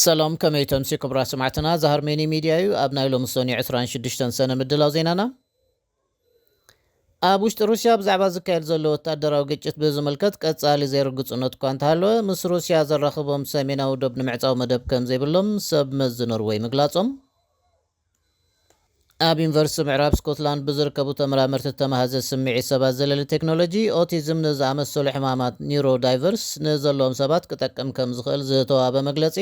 ሰላም፣ ከመይ ተምሲ ክቡራት ሰማዕትና? ዛሃር ሜኒ ሚድያ እዩ። ኣብ ናይ ሎሚ ሰኑይ ዕስራን ሽዱሽተን ሰነ ምድላው ዜናና፣ ኣብ ውሽጢ ሩስያ ብዛዕባ ዝካየድ ዘሎ ወታደራዊ ግጭት ብዝምልከት ቀጻሊ ዘይርግጽነት እኳ እንተሃለወ፣ ምስ ሩስያ ዘራኽቦም ሰሜናዊ ዶብ ንምዕጻው መደብ ከም ዘይብሎም ሰብ መዚ ኖርወይ ምግላጾም፣ ኣብ ዩኒቨርሲቲ ምዕራብ ስኮትላንድ ብዝርከቡ ተመራመርቲ እተመሃዘ ስምዒት ሰባት ዘለሊ ቴክኖሎጂ፣ ኦቲዝም ንዝኣመሰሉ ሕማማት ኒውሮ ዳይቨርስ ንዘለዎም ሰባት ክጠቅም ከም ዝኽእል ዝተዋህበ መግለጺ፣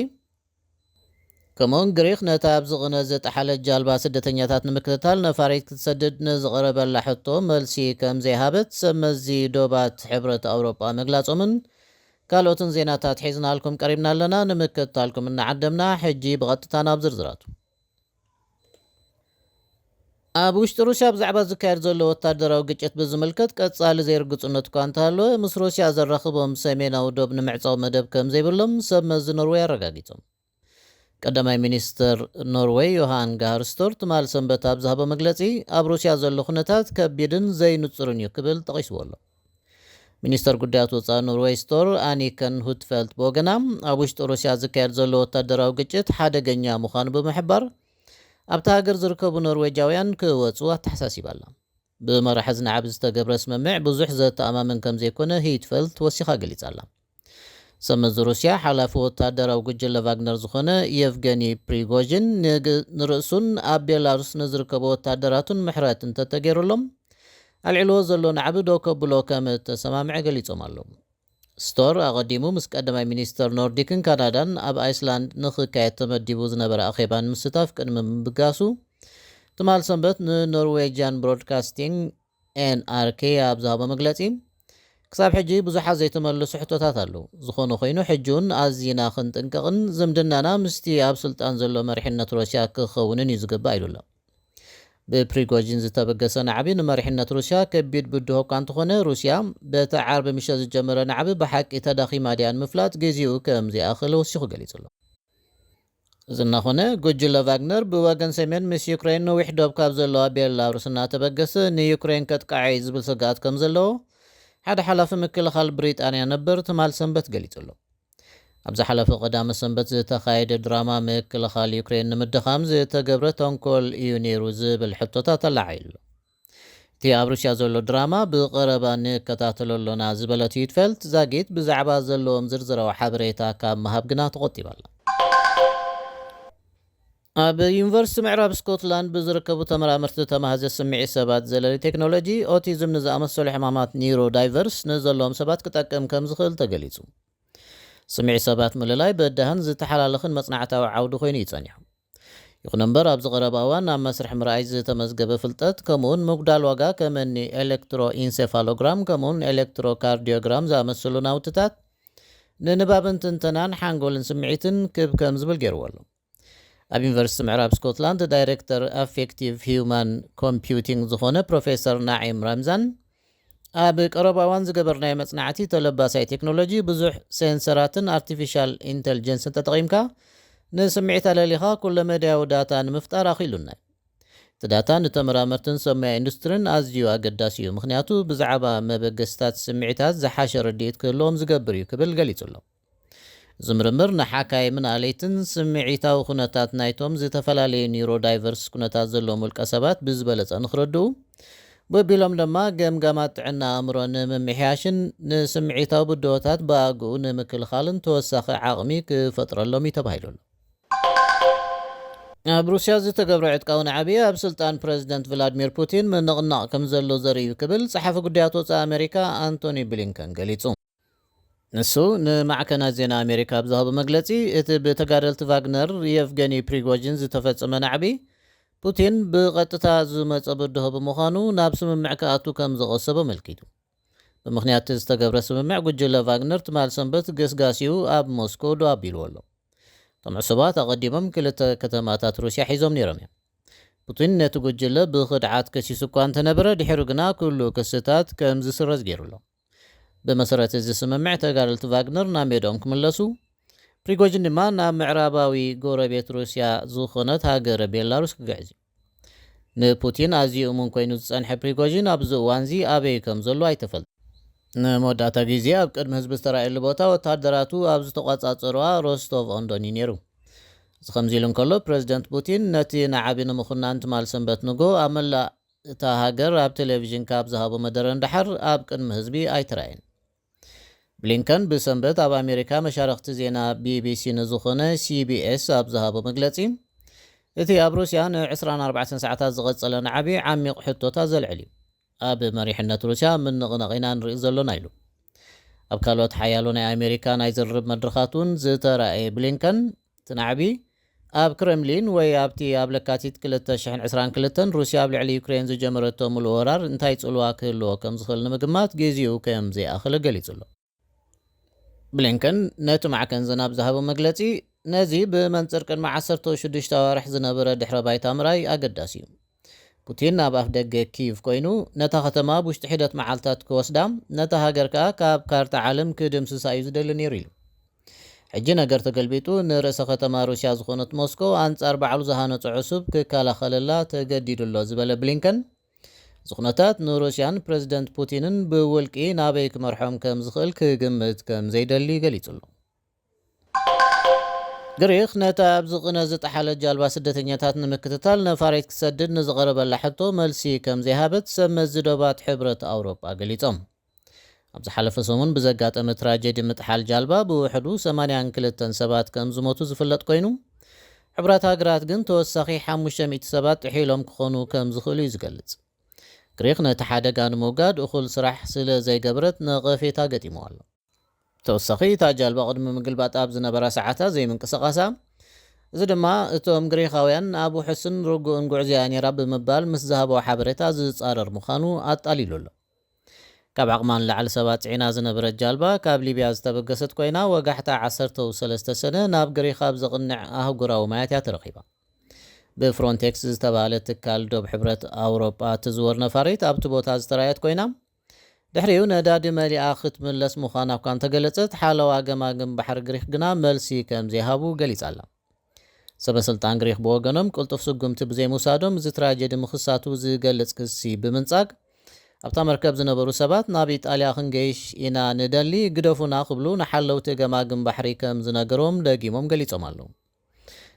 ከምኡውን ግሪኽ ነታ ኣብ ዝቕነ ዝጠሓለት ጃልባ ስደተኛታት ንምክትታል ነፋሪት ክትሰድድ ንዝቐረበላ ሕቶ መልሲ ከም ዘይሃበት ሰብ መዚ ዶባት ሕብረት ኣውሮጳ ምግላጾምን ካልኦትን ዜናታት ሒዝናልኩም ቀሪብና ኣለና። ንምክትታልኩም እናዓደምና፣ ሕጂ ብቐጥታ ናብ ዝርዝራቱ። ኣብ ውሽጢ ሩስያ ብዛዕባ ዝካየድ ዘሎ ወታደራዊ ግጭት ብዝምልከት ቀጻሊ ዘይርግጽነት እኳ እንተሃለወ፣ ምስ ሩስያ ዘራኽቦም ሰሜናዊ ዶብ ንምዕጻው መደብ ከም ዘይብሎም ሰብ መዚ ኖርወይ ኣረጋጊጾም። ቀዳማይ ሚኒስተር ኖርወይ ዮሃን ጋሃር ስቶር ትማል ሰንበት ኣብ ዝሃቦ መግለጺ፣ ኣብ ሩስያ ዘሎ ኩነታት ከቢድን ዘይንጹርን እዩ ክብል ጠቒስዎ ኣሎ። ሚኒስተር ጉዳያት ወጻኢ ኖርወይ ስቶር ኣኒከን ሁትፈልት ብወገና፣ ኣብ ውሽጢ ሩስያ ዝካየድ ዘሎ ወታደራዊ ግጭት ሓደገኛ ምዃኑ ብምሕባር፣ ኣብታ ሃገር ዝርከቡ ኖርዌጃውያን ክወጹ ኣተሓሳሲባ ኣላ። ብመራሒ ዝናዕብ ዝተገብረ ስምምዕ ብዙሕ ዘተኣማምን ከም ዘይኮነ ሂትፈልት ወሲኻ ገሊጻ ኣላ። ሰመዚ ሩስያ ሓላፊ ወታደራዊ ጉጅለ ቫግነር ዝኾነ የቭገኒ ፕሪጎዥን ንግ-፣ ንርእሱን ኣብ ቤላሩስ ንዝርከቡ ወታደራቱን ምሕረት እንተተገይሩሎም፣ ኣልዒልዎ ዘሎ ናዕቢ ደው ከብሎ ከም እተሰማምዐ ገሊጾም ኣለዉ። ስቶር ኣቐዲሙ ምስ ቀዳማይ ሚኒስተር ኖርዲክን ካናዳን ኣብ ኣይስላንድ ንኽካየድ ተመዲቡ ዝነበረ ኣኼባ ንምስታፍ ቅድሚ ምብጋሱ፣ ትማል ሰንበት ንኖርዌጅያን ብሮድካስቲንግ ኤንኣርኬ ኣብ ዝሃቦ መግለጺ፣ ክሳብ ሕጂ ብዙሓት ዘይተመለሱ ሕቶታት ኣለዉ። ዝኾነ ኮይኑ፣ ሕጂ እውን ኣዚና ክንጥንቀቕን ዝምድናና ምስቲ ኣብ ስልጣን ዘሎ መሪሕነት ሩስያ ክኸውንን እዩ ዝግባእ ኢሉ ኣሎ። ብፕሪጎጂን ዝተበገሰ ናዕቢ ንመሪሕነት ሩስያ ከቢድ ብድሆ እኳ እንተኾነ፣ ሩስያ በቲ ዓርቢ ምሸት ዝጀመረ ናዕቢ ብሓቂ ተዳኺማ ድያ ንምፍላጥ ግዜኡ ከም ዘይኣኸለ ወሲኹ ገሊጹ ኣሎ። እዚ እናኾነ፣ ጉጅለ ቫግነር ብወገን ሰሜን ምስ ዩክሬን ነዊሕ ዶብ ካብ ዘለዋ ቤላሩስ እናተበገሰ ንዩክሬን ከጥቅዓ እዩ ዝብል ስግኣት ከም ዘለዎ ሓደ ሓላፊ ምክልኻል ብሪጣንያ ነበር ትማል ሰንበት ገሊጹ ኣሎ። ኣብ ዝሓለፈ ቀዳመ ሰንበት ዝተኻየደ ድራማ ምክልኻል ዩክሬን ንምድኻም ዝተገብረ ተንኮል እዩ ነይሩ ዝብል ሕቶታት ኣላዓዒሉ ኣሎ። እቲ ኣብ ሩስያ ዘሎ ድራማ ብቐረባ ንከታተሎ ኣሎና ዝበለት ሂትፈልት፣ ዛጊት ብዛዕባ ዘለዎም ዝርዝራዊ ሓበሬታ ካብ ምሃብ ግና ተቖጢባ ኣላ። ኣብ ዩኒቨርሲቲ ምዕራብ ስኮትላንድ ብዝርከቡ ተመራመርቲ ተማሃዘ ስምዒት ሰባት ዘለሊ ቴክኖሎጂ ኦቲዝም ንዝኣመሰሉ ሕማማት ኒውሮ ዳይቨርስ ንዘለዎም ሰባት ክጠቅም ከም ዝኽእል ተገሊጹ። ስምዒት ሰባት ምልላይ በዳህን ዝተሓላለኽን መጽናዕታዊ ዓውዲ ኮይኑ እዩ ጸኒሑ። ይኹን እምበር፣ ኣብዚ ቀረባ እዋን ኣብ መስርሕ ምርኣይ ዝተመዝገበ ፍልጠት፣ ከምኡውን ምጉዳል ዋጋ ከመኒ ኤሌክትሮ ኢንሴፋሎግራም ከምኡውን ኤሌክትሮካርዲዮግራም ዝኣመሰሉ ናውትታት ንንባብን ትንተናን ሓንጎልን ስምዒትን ክብ ከም ዝብል ገይርዎ ኣሎ። ኣብ ዩኒቨርሲቲ ምዕራብ ስኮትላንድ ዳይሬክተር ኣፌክቲቭ ሂውማን ኮምፒውቲንግ ዝኾነ ፕሮፌሰር ናዒም ራምዛን፣ ኣብ ቀረባ እዋን ዝገበርናዮ መጽናዕቲ፣ ተለባሳይ ቴክኖሎጂ ብዙሕ ሴንሰራትን ኣርቲፊሻል ኢንተልጀንስን ተጠቒምካ ንስምዒት ኣለሊኻ ኩለ መዳያዊ ዳታ ንምፍጣር ኣኽኢሉና እዩ። እቲ ዳታ ንተመራመርትን ሰማይ ኢንዱስትሪን ኣዝዩ ኣገዳሲ እዩ፣ ምኽንያቱ ብዛዕባ መበገስታት ስምዒታት ዝሓሸ ርድኢት ክህልዎም ዝገብር እዩ ክብል ገሊጹ ኣሎ። እዚ ምርምር ንሓካይምን ኣለይትን ስምዒታዊ ኩነታት ናይቶም ዝተፈላለዩ ኒውሮዳይቨርስ ኩነታት ዘለዎም ውልቀ ሰባት ብዝበለጸ ንኽረድኡ፣ በቢሎም ድማ ገምጋማት ጥዕና ኣእምሮ ንምምሕያሽን ንስምዒታዊ ብድሆታት ብኣግኡ ንምክልኻልን ተወሳኺ ዓቕሚ ክፈጥረሎም እዩ ተባሂሉ ኣሎ። ኣብ ሩስያ ዝተገብረ ዕጥቃዊ ናዕቢ ኣብ ስልጣን ፕረዚደንት ቭላድሚር ፑቲን ምንቕናቕ ከም ዘሎ ዘርኢ እዩ ክብል ጸሓፊ ጉዳያት ወጻኢ ኣሜሪካ ኣንቶኒ ብሊንከን ገሊጹ። ንሱ ንማዕከናት ዜና ኣሜሪካ ኣብ ዝሃቦ መግለጺ፣ እቲ ብተጋደልቲ ቫግነር የቭገኒ ፕሪጎጂን ዝተፈጸመ ናዕቢ ፑቲን ብቐጥታ ዝመጸ ብድሆ ብምዃኑ ናብ ስምምዕ ክኣቱ ከም ዘቐሰቦ ኣመልኪቱ። ብምኽንያት እቲ ዝተገብረ ስምምዕ፣ ጉጅለ ቫግነር ትማል ሰንበት ገስጋሲኡ ኣብ ሞስኮ ደው ኣቢልዎ ኣሎ። እቶም ዕሱባት ኣቐዲሞም ክልተ ከተማታት ሩስያ ሒዞም ነይሮም እዮም። ፑቲን ነቲ ጉጅለ ብኽድዓት ከሲሱ እኳ እንተነበረ፣ ድሒሩ ግና ኩሉ ክስታት ከም ዝስረዝ ገይሩ ኣሎ። ብመሰረት እዚ ስምምዕ፣ ተጋደልቲ ቫግነር ናብ ሜድኦም ክምለሱ፣ ፕሪጎጂን ድማ ናብ ምዕራባዊ ጎረቤት ሩስያ ዝኾነት ሃገረ ቤላሩስ ክግዕዝ እዩ። ንፑቲን ኣዝዩ እሙን ኮይኑ ዝጸንሐ ፕሪጎጂን ኣብዚ እዋንዚ ኣበይ ከም ዘሎ ኣይተፈልጠ። ንመወዳእታ ግዜ ኣብ ቅድሚ ህዝቢ ዝተራእየሉ ቦታ ወተሃደራቱ ኣብ ዝተቋጻጸሩዋ ሮስቶቭ ኦንዶን እዩ ነይሩ። እዚ ከምዚ ኢሉ እንከሎ፣ ፕረዚደንት ፑቲን ነቲ ናዕቢ ንምኹናን ትማል ሰንበት ንጎ ኣብ መላእ እታ ሃገር ኣብ ቴሌቪዥን ካብ ዝሃቦ መደረ ንደሓር ኣብ ቅድሚ ህዝቢ ኣይተራእየን። ብሊንከን ብሰንበት ኣብ ኣሜሪካ መሻርኽቲ ዜና ቢቢሲ ንዝኾነ ሲቢኤስ ኣብ ዝሃቦ መግለጺ፣ እቲ ኣብ ሩስያ ን24 ሰዓታት ዝቐጸለ ናዕቢ ዓሚቕ ሕቶታት ዘልዕል እዩ። ኣብ መሪሕነት ሩስያ ምንቕናቕ ኢና ንርኢ ዘሎና ኢሉ። ኣብ ካልኦት ሓያሎ ናይ ኣሜሪካ ናይ ዝርርብ መድረኻት እውን ዝተራእየ ብሊንከን፣ እቲ ናዕቢ ኣብ ክረምሊን ወይ ኣብቲ ኣብ ለካቲት ክልተ ሽሕን ዕስራን ክልተን ሩስያ ኣብ ልዕሊ ዩክሬን ዝጀመረቶ ምሉእ ወራር እንታይ ጽልዋ ክህልዎ ከም ዝኽእል ንምግማት ግዜኡ ከም ዘይኣኸለ ገሊጹ ኣሎ። ብሊንከን ነቲ ማዕከን ዜና ኣብ ዝሃቦ መግለጺ፣ ነዚ ብመንጽር ቅድሚ ዓሰርተ ሽዱሽተ ኣዋርሕ ዝነበረ ድሕረ ባይታ ምርኣይ ኣገዳሲ እዩ። ፑቲን ኣብ ኣፍ ደገ ኪቭ ኮይኑ፣ ነታ ከተማ ኣብ ውሽጢ ሒደት መዓልታት ክወስዳ፣ ነታ ሃገር ከኣ ካብ ካርታ ዓለም ክድምስሳ እዩ ዝደሊ ነይሩ ኢሉ። ሕጂ ነገር ተገልቢጡ፣ ንርእሰ ከተማ ሩስያ ዝኾነት ሞስኮ ኣንጻር ባዕሉ ዝሃነጾ ዕሱብ ክከላኸለላ ተገዲዱ ኣሎ ዝበለ ብሊንከን፣ እዚ ኩነታት ንሩስያን ፕረዚደንት ፑቲንን ብውልቂ ናበይ ክመርሖም ከም ዝኽእል ክግምት ከም ዘይደሊ ገሊጹ ኣሎ። ግሪኽ ነታ ኣብ ዝቕነ ዝጠሓለት ጃልባ ስደተኛታት ንምክትታል ነፋሪት ክትሰድድ ንዝቐረበላ ሕቶ መልሲ ከም ዘይሃበት ሰብ መዚ ዶባት ሕብረት ኣውሮጳ ገሊጾም። ኣብ ዝሓለፈ ሰሙን ብዘጋጠመ ትራጀዲ ምጥሓል ጃልባ ብውሕዱ ሰማንያን ክልተን ሰባት ከም ዝሞቱ ዝፍለጥ ኮይኑ፣ ሕብራት ሃገራት ግን ተወሳኺ ሓሙሽተ ሚእቲ ሰባት ጥሒሎም ክኾኑ ከም ዝኽእሉ እዩ ዝገልጽ። ግሪኽ ነቲ ሓደጋ ንምውጋድ እኹል ስራሕ ስለ ዘይገበረት ነቐፌታ ገጢምዋ ኣሎ። ተወሳኺ እታ ጃልባ ቅድሚ ምግልባጥ ኣብ ዝነበራ ሰዓታት ዘይምንቅስቓሳ፣ እዚ ድማ እቶም ግሪኻውያን ኣብ ውሑስን ርጉእን ጉዕዞ እያ ነይራ ብምባል ምስ ዝሃቦ ሓበሬታ ዝጻረር ምዃኑ ኣጣሊሉ ኣሎ። ካብ ዓቕማ ንላዕሊ ሰባት ጽዒና ዝነበረት ጃልባ ካብ ሊብያ ዝተበገሰት ኮይና፣ ወጋሕታ ዓሰርተ ሰለስተ ሰነ ናብ ግሪኽ ኣብ ዘቕንዕ ኣህጉራዊ ማያት እያ ተረኺባ። ብፍሮንቴክስ ዝተባህለ ትካል ዶብ ሕብረት ኣውሮጳ እትዝወር ነፋሪት ኣብቲ ቦታ ዝተራእየት ኮይና፣ ድሕሪኡ ነዳዲ መሊኣ ክትምለስ ምዃና እኳ እንተገለጸት፣ ሓለዋ ገማግም ባሕሪ ግሪኽ ግና መልሲ ከም ዘይሃቡ ገሊጻ ኣላ። ሰበ ስልጣን ግሪኽ ብወገኖም ቅልጡፍ ስጉምቲ ብዘይምውሳዶም እዚ ትራጀዲ ምኽሳቱ ዝገልጽ ክሲ ብምንጻግ፣ ኣብታ መርከብ ዝነበሩ ሰባት ናብ ኢጣልያ ክንገይሽ ኢና ንደሊ፣ ግደፉና ክብሉ ንሓለውቲ ገማግም ባሕሪ ከም ዝነገርዎም ደጊሞም ገሊጾም ኣለዉ።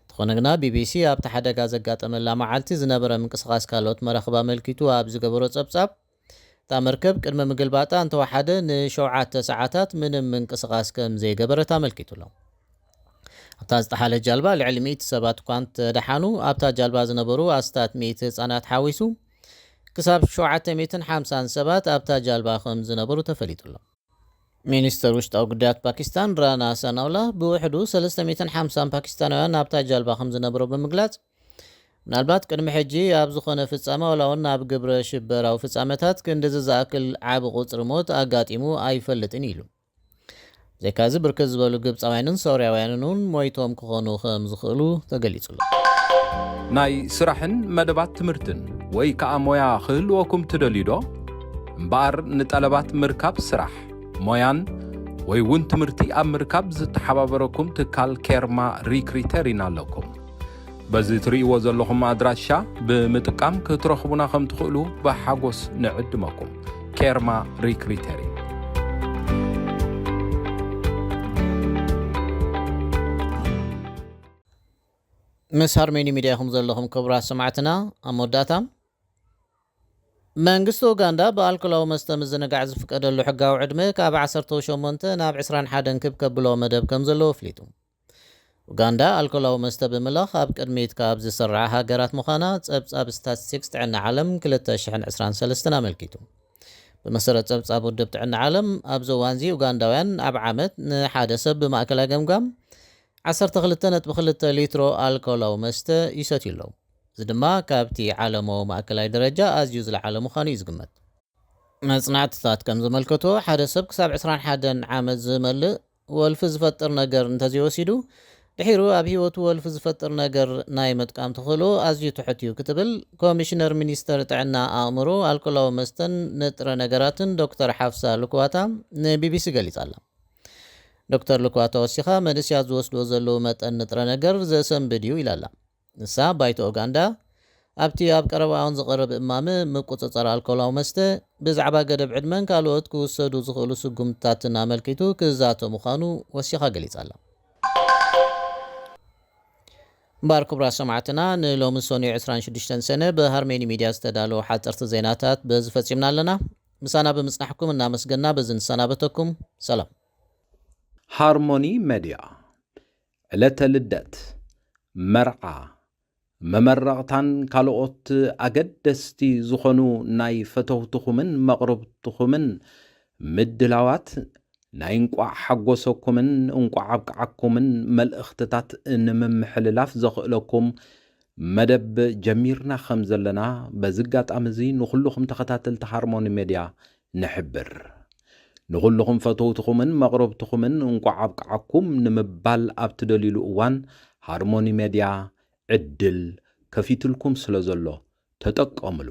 እንተኾነ ግና ቢቢሲ ኣብቲ ሓደጋ ዘጋጠመላ መዓልቲ ዝነበረ ምንቅስቓስ ካልኦት መራኽብ ኣመልኪቱ ኣብ ዝገበሮ ጸብጻብ፣ እታ መርከብ ቅድሚ ምግልባጣ እንተወሓደ ንሸውዓተ ሰዓታት ምንም ምንቅስቓስ ከም ዘይገበረት ኣመልኪቱ ኣሎ። ኣብታ ዝጠሓለት ጃልባ ልዕሊ ሚእቲ ሰባት እኳ እንተደሓኑ፣ ኣብታ ጃልባ ዝነበሩ ኣስታት ሚእቲ ህጻናት ሓዊሱ ክሳብ ሸውዓተ ሚእትን ሓምሳን ሰባት ኣብታ ጃልባ ከም ዝነበሩ ተፈሊጡ ኣሎ። ሚኒስተር ውሽጣዊ ጉዳያት ፓኪስታን ራና ሳናውላ ብውሕዱ ሰለስተ ሚእትን ሓምሳን ፓኪስታናውያን ኣብታ ጃልባ ከም ዝነበሩ ብምግላጽ፣ ምናልባት ቅድሚ ሕጂ ኣብ ዝኾነ ፍጻመ ዋላ እውን ኣብ ግብረ ሽበራዊ ፍጻመታት ክንድዚ ዝኣክል ዓቢ ቁጽሪ ሞት ኣጋጢሙ ኣይፈልጥን ኢሉ። ብዘይካዚ ብርክት ዝበሉ ግብጻውያንን ሶርያውያንን እውን ሞይቶም ክኾኑ ከም ዝኽእሉ ተገሊጹ ኣሎ። ናይ ስራሕን መደባት ትምህርትን ወይ ከኣ ሞያ ክህልወኩም ትደልዩ ዶ? እምበኣር ንጠለባት ምርካብ ስራሕ፣ ሞያን ወይ እውን ትምህርቲ ኣብ ምርካብ ዝተሓባበረኩም ትካል ኬርማ ሪክሪተር ኢና ኣለኩም። በዚ ትርእይዎ ዘለኹም ኣድራሻ ብምጥቃም ክትረኽቡና ከም ትኽእሉ ብሓጎስ ንዕድመኩም። ኬርማ ሪክሪተር እዩ። ምስ ሃርሜኒ ሚድያ ኢኹም ዘለኹም ክቡራት ሰማዕትና። ኣብ መወዳእታ፣ መንግስቲ ኡጋንዳ ብኣልኮላዊ መስተ ምዝንጋዕ ዝፍቀደሉ ሕጋዊ ዕድመ ካብ ዓሰርተ ሸሞንተ ናብ ዕስራን ሓደን ክብ ከብሎ መደብ ከም ዘለዎ ኣፍሊጡ። ኡጋንዳ ኣልኮላዊ መስተ ብምምላኽ ኣብ ቅድሚት ካብ ዝስርዓ ሃገራት ምዃና ጸብጻብ ስታቲስቲክስ ጥዕና ዓለም ክልተ ሽሕን ዕስራን ሰለስተን ኣመልኪቱ። ብመሰረት ጸብጻብ ውድብ ጥዕና ዓለም፣ ኣብዚ እዋንዚ ኡጋንዳውያን ኣብ ዓመት ንሓደ ሰብ ብማእከላይ ገምጋም ዓሰርተ ክልተ ነጥቢ ክልተ ሊትሮ ኣልኮላዊ መስተ ይሰትዩ ኣለዉ። እዚ ድማ ካብቲ ዓለማዊ ማእከላይ ደረጃ ኣዝዩ ዝለዓለ ምዃኑ እዩ ዝግመት። መጽናዕትታት ከም ዘመልከቶ፣ ሓደ ሰብ ክሳብ ዕስራን ሓደን ዓመት ዝመልእ ወልፊ ዝፈጥር ነገር እንተዘይወሲዱ፣ ድሒሩ ኣብ ህይወቱ ወልፊ ዝፈጥር ነገር ናይ ምጥቃም ተኽእሎ ኣዝዩ ትሑት እዩ ክትብል ኮሚሽነር ሚኒስተር ጥዕና ኣእምሮ፣ ኣልኮላዊ መስተን ንጥረ ነገራትን ዶክተር ሓፍሳ ልኩዋታ ንቢቢሲ ገሊጻ ኣላ። ዶክተር ልኩዋታ ወሲኻ፣ መንእሰያት ዝወስድዎ ዘለዉ መጠን ንጥረ ነገር ዘሰንብድ እዩ ኢላ ኣላ። ንሳ፣ ባይቶ ኡጋንዳ ኣብቲ ኣብ ቀረባ እዋን ዝቐረበ እማመ ምቁጽጻር ኣልኮላዊ መስተ፣ ብዛዕባ ገደብ ዕድመን ካልኦት ክውሰዱ ዝኽእሉ ስጉምትታትን ኣመልኪቱ ክዛተ ምዃኑ ወሲኻ ገሊጻ ኣላ። እምበኣር ክቡራት ሰማዕትና፣ ንሎሚ ሰኑይ ዕስራን ሽዱሽተን ሰነ ብሃርሜኒ ሚድያ ዝተዳለዉ ሓፀርቲ ዜናታት በዚ ፈፂምና ኣለና። ምሳና ብምፅናሕኩም እናመስገና በዚ ንሰናበተኩም። ሰላም። ሃርሞኒ መድያ፣ ዕለተ ልደት፣ መርዓ፣ መመረቕታን ካልኦት ኣገደስቲ ዝኾኑ ናይ ፈተውትኹምን መቕርብትኹምን ምድላዋት ናይ እንቋዕ ሓጎሰኩምን እንቋዕ ኣብቅዓኩምን መልእኽትታት ንምምሕልላፍ ዘኽእለኩም መደብ ጀሚርና ከም ዘለና በዚ ኣጋጣሚ እዚ ንኹልኹም ተኸታተልቲ ሃርሞኒ ሜድያ ንሕብር። ንኹልኹም ፈተውትኹምን መቕረብትኹምን እንቋዕ ኣብቅዓኩም ንምባል ኣብ ትደልዩሉ እዋን ሃርሞኒ ሜድያ ዕድል ከፊትልኩም ስለ ዘሎ ተጠቀምሉ።